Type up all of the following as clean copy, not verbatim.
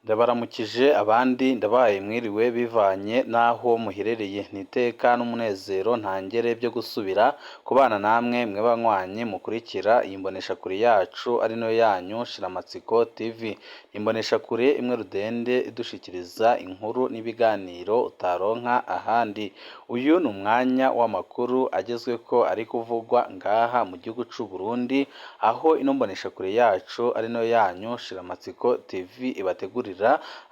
Ndabaramukije abandi ndabahaye mwiriwe bivanye n'aho muherereye, ni iteka n'umunezero ntangere byo gusubira kubana namwe mwe banywanyi mukurikira iyi mboneshakure yacu ari nayo yanyu Shiramatsiko TV. Ni imboneshakure imwe rudende idushikiriza inkuru n'ibiganiro utaronka ahandi. Uyu ni umwanya w'amakuru agezweko ari kuvugwa ngaha mu gihugu c'u Burundi, aho ino mboneshakure yacu ari nayo yanyu Shiramatsiko TV ibategurira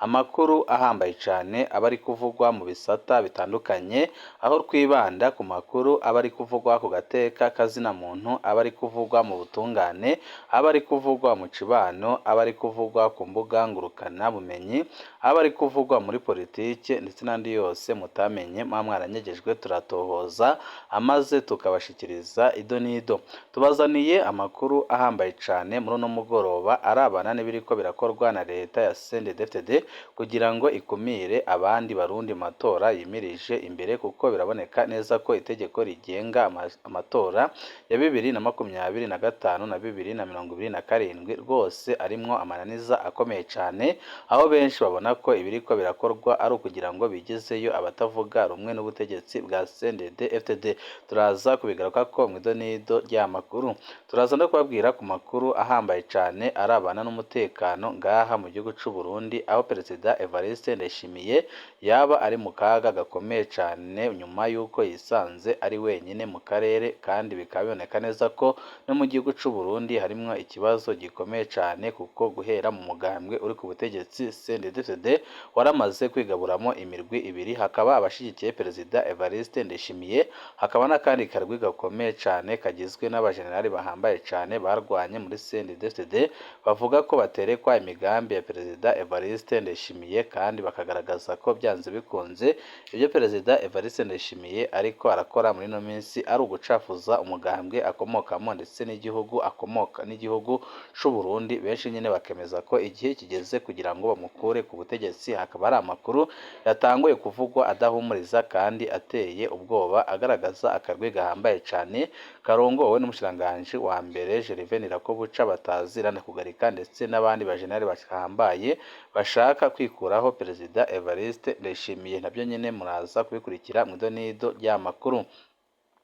amakuru ahambaye cane aba ari kuvugwa mu bisata bitandukanye, aho twibanda ku makuru aba ari kuvugwa ku gateka kazina muntu, aba ari kuvugwa mu butungane, aba ari kuvugwa mu cibano, aba ari kuvugwa ku mbuga ngurukana bumenyi, aba ari kuvugwa muri politike ndetse n'andi yose mutamenye muba mwaranyegejwe turatohoza amaze tukabashikiriza ido n'ido. Tubazaniye amakuru ahambaye cane muri uno mugoroba arabana n'ibiriko birakorwa na leta ya CNDD-FDD kugira ngo ikumire abandi barundi mu matora yimirije imbere, kuko biraboneka neza ko itegeko rigenga amatora ya 2025 na 2027 rwose arimwo amananiza akomeye cane, aho benshi babona ko ibiriko birakorwa ari ukugira ngo bigezeyo abatavuga rumwe n'ubutegetsi bwa CNDD-FDD. Turaza kubigarukako mw'ido n'ido ry'aya makuru. Turaza no kubabwira ku makuru ahambaye cane arabana n'umutekano ngaha mu gihugu c'u Burundi, aho Perezida Evariste Ndayishimiye yaba ari mu kaga gakomeye cane nyuma y'uko yisanze ari wenyine mu karere, kandi bikaba biboneka neza ko no mu gihugu c'u Burundi harimwo ikibazo gikomeye cane, kuko guhera mu mugambwe uri ku butegetsi CNDD-FDD waramaze kwigaburamwo imirwi ibiri, hakaba abashigikiye Perezida Evariste Ndayishimiye, hakaba n'akandi karwi gakomeye cane kagizwe n'abajenerali bahambaye cane barwanye muri CNDD-FDD, bavuga ko baterekwa imigambi ya Perezida Evariste Ndayishimiye, kandi bakagaragaza ko byanze bikunze ibyo Perezida Evariste Ndayishimiye ariko arakora muri ino minsi ari ugucafuza umugambwe akomokamo ndetse n'igihugu akomoka n'igihugu c'u Burundi. Benshi nyene bakemeza ko igihe kigeze kugira ngo bamukure ku butegetsi. Hakaba hari amakuru yatanguye kuvugwa adahumuriza kandi ateye ubwoba, agaragaza akarwi gahambaye cane karongowe n'umushikiranganji wa mbere Gervais Ndirakobuca batazira Ndakugarika ndetse n'abandi bajenerali bahambaye bashaka kwikuraho Perezida Evariste Ndayishimiye. Navyo nyene muraza kubikurikira mw'ido n'ido ry'aya makuru.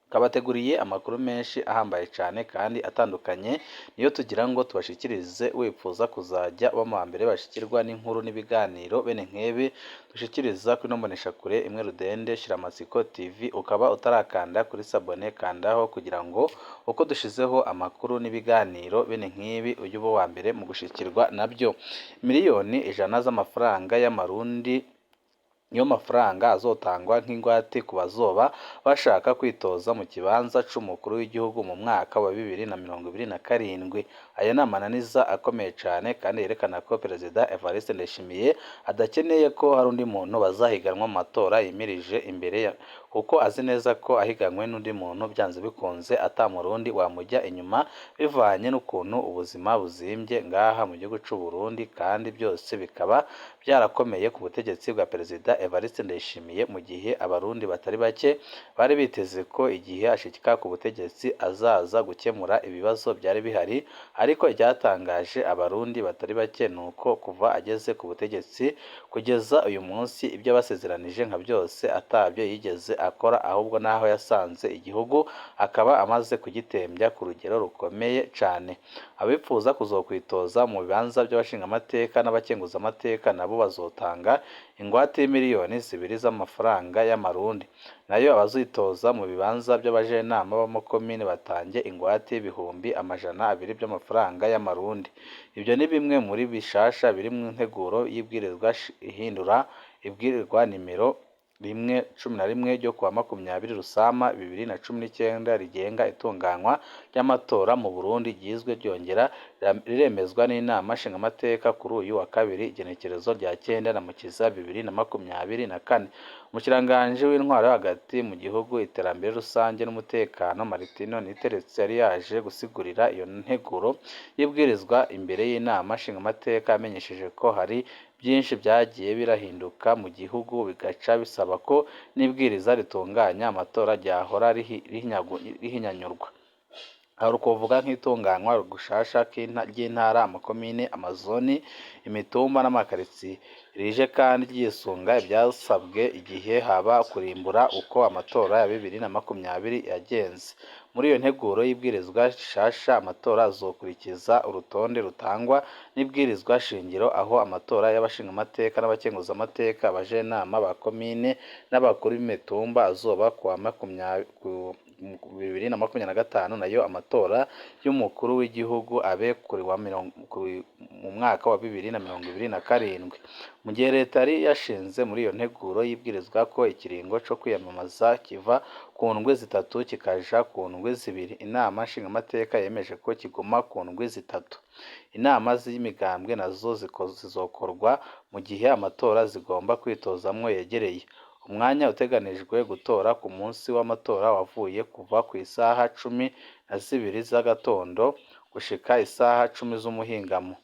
Kabateguriye amakuru menshi ahambaye cane kandi atandukanye, niyo tugira ngo tubashikirize. Wipfuza kuzajya uba mu bambere bashikirwa n'inkuru n'ibiganiro bene nk'ibi dushikiriza kuri ino mboneshakure imwe rudende Shiramatsiko TV, ukaba utarakanda kuri s'abonner, kandaho kugira ngo uko dushizeho amakuru n'ibiganiro bene nk'ibi ujye uba uwa mbere mu gushikirwa nabyo. 100 miliyoni z'amafaranga y'amarundi niyo mafaranga azotangwa nk'ingwate ku bazoba bashaka kwitoza mu kibanza c'umukuru w'igihugu mu mwaka wa 2027. Aya ni amananiza akomeye cane kandi yerekana ko Perezida Evariste Ndayishimiye adakeneye ko hari undi muntu bazahiganwa mu matora yimirije imbere, kuko azi neza ko ahiganywe n'undi muntu byanze bikunze ata murundi wamujya inyuma, bivanye n'ukuntu ubuzima buzimbye ngaha mu gihugu c'u Burundi, kandi byose bikaba byarakomeye ku butegetsi bwa Perezida Evariste Ndayishimiye, mu gihe abarundi batari bake bari biteze ko igihe ashika ku butegetsi azaza gukemura ibibazo byari bihari. Ariko icyatangaje abarundi batari bake nuko kuva ageze ku butegetsi kugeza uyu munsi ibyo basezeranije nka byose atabyo yigeze akora, ahubwo n'aho yasanze igihugu akaba amaze kugitembya ku rugero rukomeye cane. Abifuza kuzokwitoza mu bibanza by'abashingamateka n'abakenguzamateka nabo bazotanga ingwate y'2 miliyoni z'amafaranga y'amarundi, nayo abazitoza mu bibanza by'abajenama b'amakomine batange ingwate y'200 000 by'amafaranga y'amarundi. Ibyo ni bimwe muri bishasha biri mu nteguro y'ibwirizwa ihindura ibwirizwa nimero 1/11 ryo kuwa 20 Rusama 2019 rigenga itunganywa ry'amatora mu Burundi, ryizwe ryongera riremezwa n'inama nshingamateka kuri uyu wa kabiri igenekerezo rya 9 Ndamukiza 2024. Umushikiranganji w'intwaro yo hagati mu gihugu, iterambere rusange n'umutekano, Martino Niteretse, yari yaje gusigurira iyo nteguro y'ibwirizwa imbere y'inama nshingamateka, yamenyesheje ko hari byinshi byagiye birahinduka mu gihugu, bigaca bisaba ko n'ibwiriza ritunganya amatora ryahora rihinyanyurwa. Aho twovuga nk'itunganywa gushasha ry'intara, amakomine, amazoni, imitumba n'amakaritsiye. Rije kandi ryisunga ivyasabwe igihe haba kurimbura uko amatora ya 2020 yagenze. Muri iyo nteguro y'ibwirizwa rishasha, amatora azokurikiza urutonde rutangwa n'ibwirizwa shingiro, aho amatora y'abashingamateka n'abakenguzamateka, abajenama ba komine n'abakuru b'imitumba azoba kuwa 2025, nayo amatora y'umukuru w'igihugu abe mu mwaka wa 2027. Mu gihe leta yari yashinze muri iyo nteguro y'ibwirizwa ko ikiringo co kwiyamamaza kiva ku ndwi 3 kikaja ku ndwi 2, inama nshingamateka yemeje ko kiguma ku ndwi 3. Inama z'imigambwe nazo zizokorwa mu gihe amatora zigomba kwitozamwo yegereye. Umwanya utegekanijwe gutora ku munsi w'amatora wavuye kuva kw'isaha 12 z'agatondo gushika isaha 10 z'umuhingamo,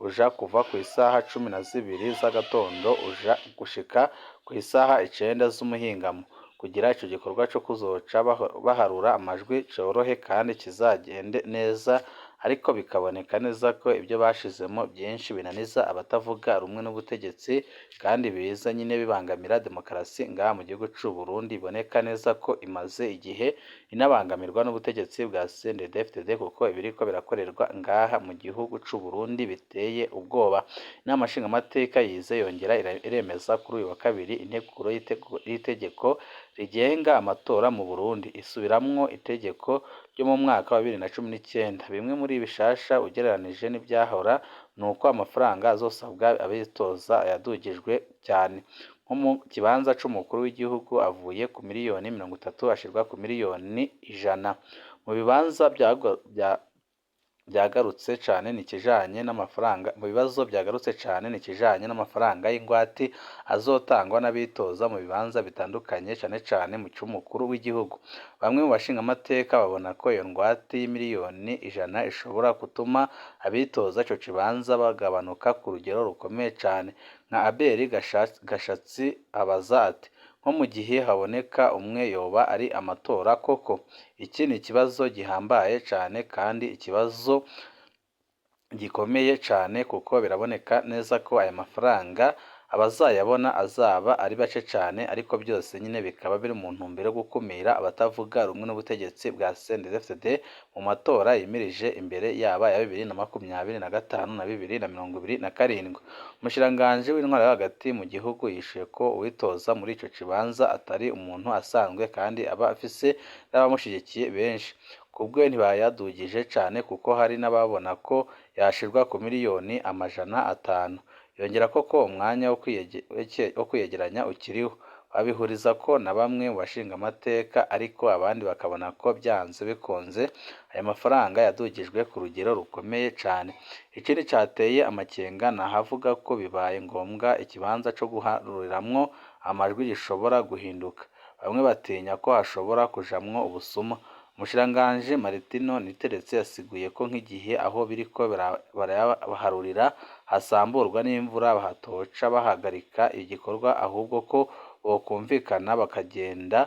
uja kuva kw'isaha 12 z'agatondo uja gushika kw'isaha 9 z'umuhingamo, kugira ico gikorwa co kuzoca baharura amajwi corohe kandi kizagende neza, ariko bikaboneka neza ko ivyo bashizemwo vyinshi binaniza abatavuga rumwe n'ubutegetsi kandi biza nyene bibangamira demokarasi ngaha mu gihugu c'u Burundi, biboneka neza ko imaze igihe inabangamirwa n'ubutegetsi bwa CNDD-FDD, kuko ibiriko birakorerwa ngaha mu gihugu c'u Burundi biteye ubwoba. Inama nshingamateka yize yongera iremeza kuri uyu wa kabiri integuro y'itegeko rigenga amatora mu Burundi, isubiramwo itegeko ryo mu mwaka wa 2019. Bimwe muri bishasha ugereranije n'ivyahora nuko amafaranga azosabwa abitoza yadugijwe cyane, nko mu kibanza c'umukuru w'igihugu avuye ku miliyoni 30 ashirwa ku miliyoni 100. Mu bibanza vyagarutse cane nikijanye n'amafaranga, mu bibazo vyagarutse cane nikijanye n'amafaranga y'ingwati azotangwa n'abitoza mu bibanza bitandukanye, cane cane mu c'umukuru w'igihugu. Bamwe mu bashingamateka babona ko iyo ngwate y'imiliyoni 100 ishobora gutuma abitoza ico kibanza bagabanuka ku rugero rukomeye cane. Nka Abel Gashatsi abaza ati: "Nko mu gihe haboneka umwe yoba ari amatora koko?" Iki ni ikibazo gihambaye cane kandi ikibazo gikomeye cane, kuko biraboneka neza ko aya mafaranga abazayabona azaba ari bake cane, ariko byose nyine bikaba biri mu ntumbero yo gukumira abatavuga rumwe n'ubutegetsi bwa CNDD-FDD mu matora yimirije imbere, yaba aya 2025 na 2027. Umushikiranganji w'intwaro yo hagati mu gihugu yishuye ko uwitoza muri ico kibanza atari umuntu asanzwe kandi aba afise n'abamushigikiye benshi. Kubwe ntibayadugije cane kuko hari n'ababona ko yashirwa ku miliyoni 500. Yongerako ko umwanya wo kwiyegeranya ukiriho. Babihurizako na bamwe mu bashingamateka, ariko abandi bakabona ko vyanze bikunze ayo mafaranga yadugijwe ku rugero rukomeye cane. Ikindi cateye amakenga n'ahavuga ko bibaye ngombwa ikibanza co guharuriramwo amajwi gishobora guhinduka. Bamwe batinya ko hashobora kujamwo ubusuma. Umushikiranganji Martino Niteretse yasiguye ko nk'igihe aho biriko baraharurira hasamburwa n'imvura hatoca bahagarika igikorwa, ahubwo ko bokumvikana bakagenda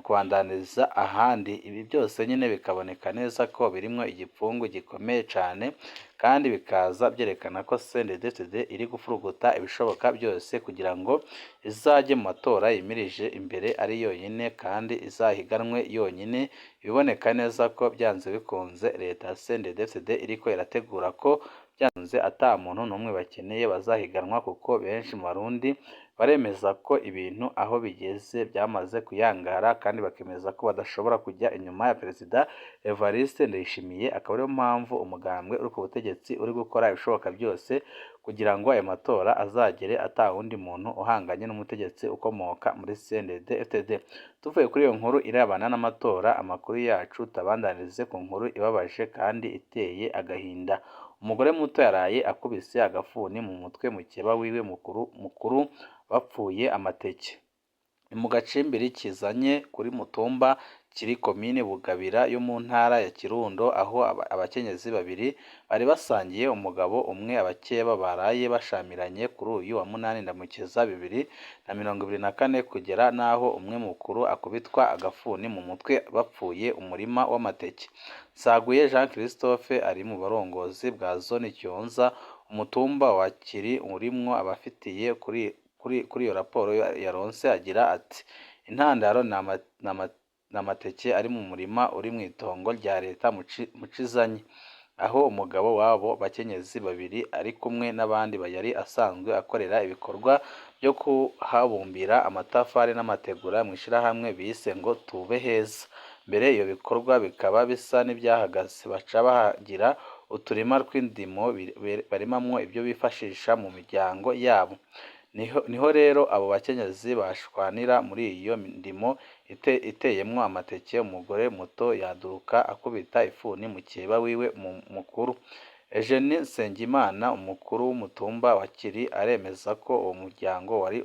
kubandaniriza ahandi. Ibi byose nyene bikaboneka neza ko birimwo igipfungu gikomeye cane, kandi bikaza vyerekana ko CNDD-FDD iri gufuruguta ibishoboka byose kugira ngo izaje mu matora yimirije imbere ari yonyene kandi izahiganwe yonyene. Ibiboneka neza ko vyanze bikunze leta ya CNDD-FDD iriko irategura ko vyanze ata muntu n'umwe bakeneye bazahiganwa, kuko benshi mu Barundi baremeza ko ibintu aho bigeze byamaze kuyangara, kandi bakemeza ko badashobora kujya inyuma ya Perezida Evariste Ndayishimiye. Akaba ariyo mpamvu umugambwe uri ku butegetsi uri gukora ibishoboka byose kugira ngo ayo matora azagere ata wundi muntu uhanganye n'umutegetsi ukomoka muri CNDD-FDD. Tuvuye kuri iyo nkuru irebana n'amatora, amakuru yacu tabandanirize ku nkuru ibabaje kandi iteye agahinda. Umugore muto yaraye akubise agafuni mu mutwe mukeba wiwe mukuru bapfuye amateke. Ni mu gacimbiri Kizanye kuri mutumba kiri komine Bugabira yo mu ntara ya Kirundo, aho abakenyezi babiri bari basangiye umugabo umwe abakeba baraye bashamiranye kuri uyu wa 8 Ndamukiza 2024, kugera n'aho umwe mukuru akubitwa agafuni mu mutwe bapfuye umurima w'amateke. Nsaguye Jean Christophe ari mu barongozi bwa zone Kiyonza, umutumba wa Kiri urimwo abafitiye kuri iyo raporo yaronse, agira ati: "Intandaro ni amateke ari mu murima uri mw'itongo rya leta mu Cizanye, aho umugabo w'abo bakenyezi babiri ari kumwe n'abandi yari asanzwe akorera ibikorwa byo kuhabumbira amatafari n'amategura mw'ishirahamwe bise ngo Tube Heza. Mbere iyo bikorwa bikaba bisa n'ivyahagaze, baca bahagira uturima tw'indimo barimamwo ibyo bifashisha mu miryango yabo. Niho rero abo bakenyezi bashwanira muri iyo ndimo iteyemwo amateke, umugore muto yaduruka akubita ifuni mukeba wiwe mukuru." Eugenie Nsengimana, umukuru w'umutumba wa Kiri, aremeza ko uwo muryango wari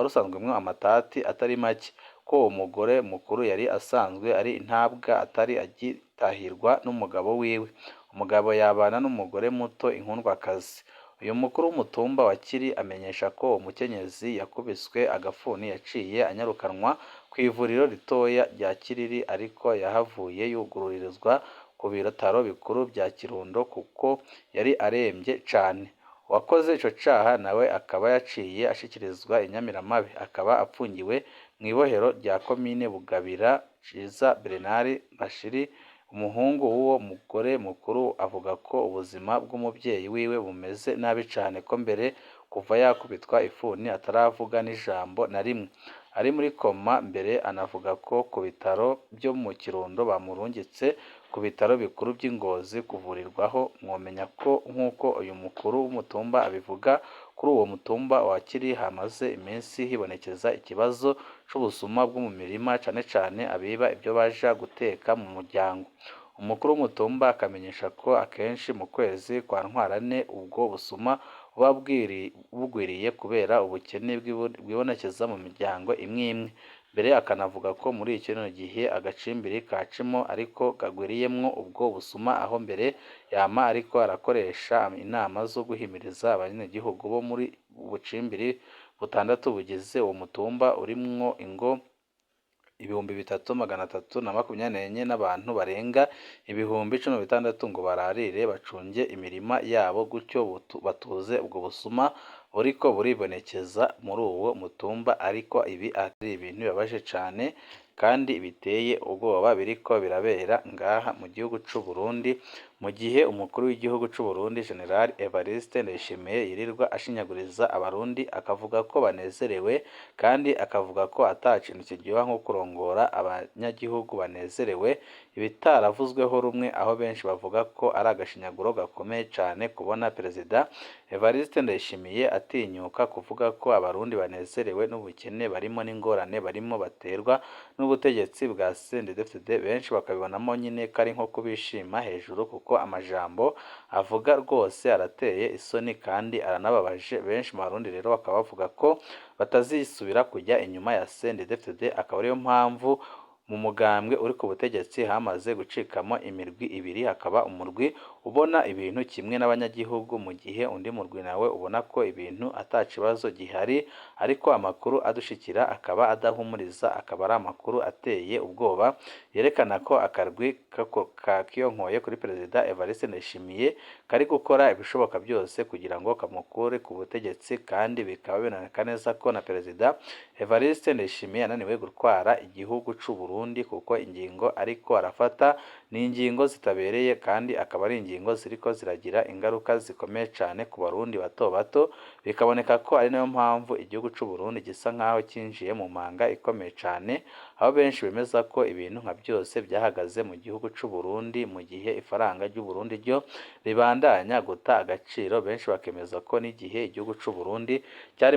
usanzwemwo amatati atari make, ko uwo mugore mukuru yari asanzwe ari intabwa atari agitahirwa n'umugabo wiwe, umugabo yabana n'umugore muto inkundwakazi. Uyu mukuru w'umutumba wa Kiri amenyesha ko uwo mukenyezi yakubiswe agafuni yaciye anyarukanwa kw'ivuriro ritoya rya Kiriri, ariko yahavuye yugururizwa ku bitaro bikuru vya Kirundo kuko yari aremvye cane. Uwakoze ico caha nawe akaba yaciye ashikirizwa inyamiramabi, akaba apfungiwe mw'ibohero rya komine Bugabira. Ciza Bernard Bashiri, umuhungu w'uwo mugore mukuru, avuga ko ubuzima bw'umuvyeyi wiwe bumeze nabi cane, ko mbere kuva yakubitwa ifuni ataravuga n'ijambo na rimwe, ari muri koma mbere. Anavuga ko ku bitaro vyo mu Kirundo bamurungitse ku bitaro bikuru vy'i Ngozi kuvurirwaho. Mwomenya ko nk'uko uyu mukuru w'umutumba abivuga, kuri uwo mutumba wa Kiri hamaze iminsi hibonekeza ikibazo c'ubusuma bwo mu mirima, cane cane abiba ivyo baja guteka mu muryango. Umukuru w'umutumba akamenyesha ko akenshi mu kwezi kwa Ntwarante ubwo busuma buba bugwiriye kubera ubukene bwibonekeza mu miryango imwe imwe. Mbere akanavuga ko muri kino gihe agacimbiri ka Cimo ariko kagwiriyemwo ubwo busuma, aho mbere yama ariko arakoresha inama zo guhimiriza abanyagihugu bo muri bucimbiri butandatu bugize uwo mutumba urimwo ingo 3,324 n'abantu barenga 16,000 ngo bararire bacunge imirima yabo, gutyo batuze ubwo busuma buriko buribonekeza muri uwo mutumba. Ariko ibi ari ibintu bibabaje cane kandi biteye ubwoba biriko birabera ngaha mu gihugu c'u Burundi, mu gihe umukuru w'igihugu c'u Burundi General Evariste Ndayishimiye yirirwa ashinyaguriza abarundi, akavuga ko banezerewe, kandi akavuga ko ata kintu kiryoha nko kurongora abanyagihugu banezerewe, ibitaravuzweho rumwe, aho benshi bavuga ko ari agashinyaguro gakomeye cane kubona Perezida Evariste Ndayishimiye atinyuka kuvuga ko abarundi banezerewe n'ubukene barimo n'ingorane barimo baterwa n'ubutegetsi bwa CNDD-FDD. Benshi bakabibonamo nyine ko ari nko kubishima hejuru, kuko amajambo avuga rwose arateye isoni kandi aranababaje. Benshi mu barundi rero bakaba bavuga ko batazisubira kujya inyuma ya CNDD-FDD, akaba ariyo mpamvu mu mugambwe uri ku butegetsi hamaze gucikamo imirwi ibiri, hakaba umurwi ubona ibintu kimwe n'abanyagihugu, mu gihe undi murwi nawe ubona ko ibintu ata kibazo gihari. Ariko amakuru adushikira akaba adahumuriza, akaba ari amakuru ateye ubwoba yerekana ko akarwi kakiyonkoye kuri Perezida Evariste Ndayishimiye kari gukora ibishoboka byose kugira ngo kamukure ku butegetsi, kandi bikaba biboneka neza ko na Perezida Evariste Ndayishimiye yananiwe gutwara igihugu c'u Burundi, kuko ingingo ariko arafata ni ingingo zitabereye, kandi akaba ari ingingo ziriko ziragira ingaruka zikomeye cane ku barundi bato bato, bikaboneka ko ari nayo mpamvu igihugu c'u Burundi gisa nkaho cinjiye mu manga ikomeye cane, aho benshi bemeza ko ibintu nka byose byahagaze mu gihugu c'u Burundi, mu gihe ifaranga ry'u Burundi ryo ribandanya guta agaciro. Benshi bakemeza ko n'igihe igihugu c'u Burundi cyari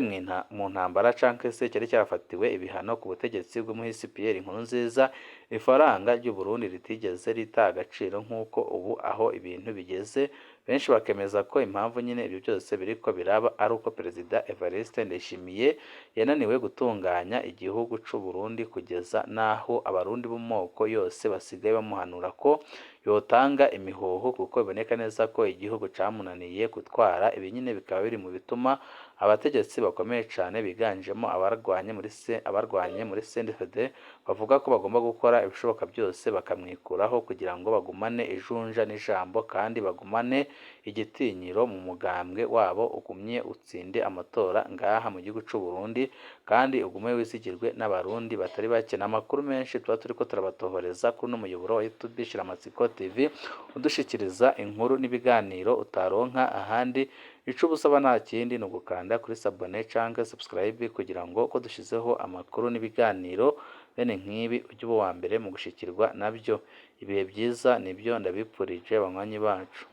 mu ntambara canke se cyari cyarafatiwe ibihano ku butegetsi bw'umuhisi Pierre Nkurunziza, ifaranga ry'u Burundi ritigeze rita agaciro nk'uko ubu aho ibintu bigeze. Benshi bakemeza ko impamvu nyine ibyo byose biriko biraba ari uko Perezida Evariste Ndayishimiye yananiwe gutunganya igihugu c'u Burundi, kugeza n'aho abarundi bo mu moko yose basigaye bamuhanura ko yotanga imihoho, kuko biboneka neza ko igihugu camunaniye gutwara. Ibi nyine bikaba biri mu bituma abategetsi bakomeye cane biganjemo abarwanye muri CNDD bavuga ko bagomba gukora ibishoboka byose bakamwikuraho kugira ngo bagumane ijunja n'ijambo kandi bagumane igitinyiro mu mugambwe wabo, ugumye utsinde amatora ngaha mu gihugu c'u Burundi kandi ugume wizigirwe n'abarundi batari bake. Ni amakuru menshi tuba turiko turabatohoreza kuri uno muyoboro wa YouTube Shiramatsiko TV, udushikiriza inkuru n'ibiganiro utaronka ahandi. Ico uba usaba nta kindi ni ugukanda kuri s'abonner canke subscribe kugira ngo ko dushizeho amakuru n'ibiganiro bene nk'ibi ujye uba uwa mbere mu gushikirwa nabyo. Ibihe byiza nibyo ndabipfurije banywanyi bacu.